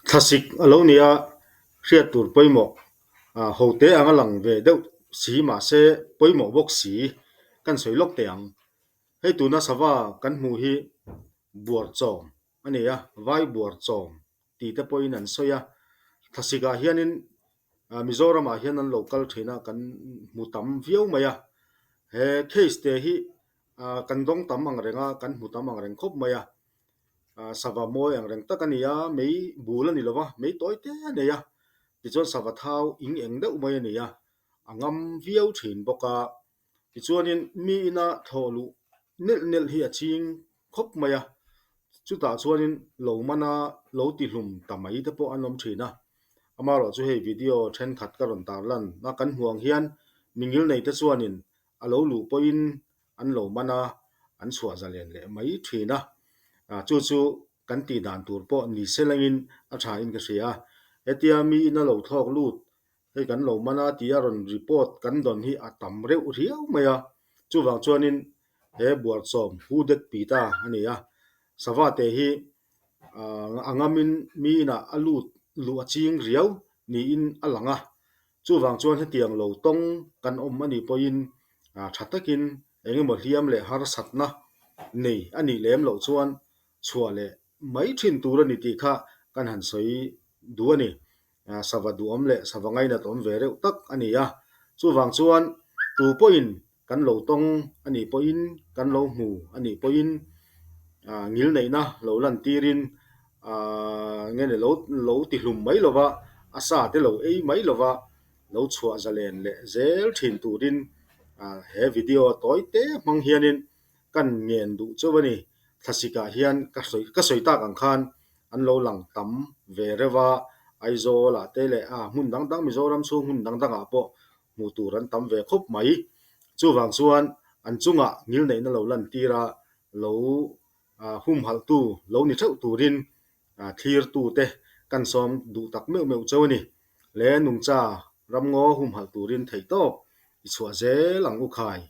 Thlasik a lo ni a, hriat tur pawimawh hote anga lang ve deuh si mahse pawimawh bawk si kan sawi lawk teh ang. Hei tuna sava kan hmuh hi buarchawm a ni a, vai buarchawm tih te pawhin an sawi a. Thlasikah hianin Mizoramah hian an lo kal thin a, kan hmu tam viau mai a. He case te hi kan dawng tam ang reng a, kan hmu tam ang reng khawp mai a. Sava mawi ang reng tak a ni a, mei bul a ni lo va, mei tawi te a nei a. Tichuan sava thau ing eng deuh mai a ni a, a ngam viau thin bawk a. Tichuanin mi ina thlawh luh nelh nelh hi a ching khawp mai a, chutah chuanin lo mana lo tihlum ta mai te pawh an awm thin a. Amaherawh chu hei video thenkhat ka rawn tarlan a, kan hmuh ang hian mi ngilnei te chuanin a lo luh pawhin an lo man a, an chhuah zalen leh mai thin a. Chu chu kan tih dan tur pawh ni se langin a thain ka hria a, hetia mi ina lo thlawk lut hei kan lo man a tia rawn report kan dawn hi a tam reuh riau mai a, chuvang chuanin he buarchawm hooded pita a ni a, sava te hi a ngamin mi inah a lut luh a ching riau niin a lang a, chuvang chuan hetiang lo tawng kan awm a nih pawhin tha takin eng emaw hliam leh harsatna nei a nih lem loh chuan chhuah leh mai thin tur a ni tih kha kan han sawi duh a ni. Sava duhawm leh sava ngainat awm ve reuh tak a ni a. Chuvang chuan tu pawhin kan lo tawng a nih pawhin, kan lo hmu a nih pawhin ngilneihna lo lantirin nge ni lo lo tihlum mai lova, a sa te lo ei mai lova lo chhuah zalen leh zel thin turin he video tawi te hmang hianin Kan ngen duh chauh a ni. Thlasikah hian ka sawi ka sawi tak ang khan an lo lang tam ve reuh a, Aizawl ah te leh a hmun dang dang Mizoram chhung hmun dang dang ah pawh hmuh tur an tam ve khawp mai. Chuvang chuan an chungah ngilneihna lo lan tir a, lo humhalhtu lo ni theuh turin thlirtu te kan sawm duh tak meuh meuh chauh a ni. Le nungcha ramngaw humhalh turin theihtawp i chhuah zel ang u khai.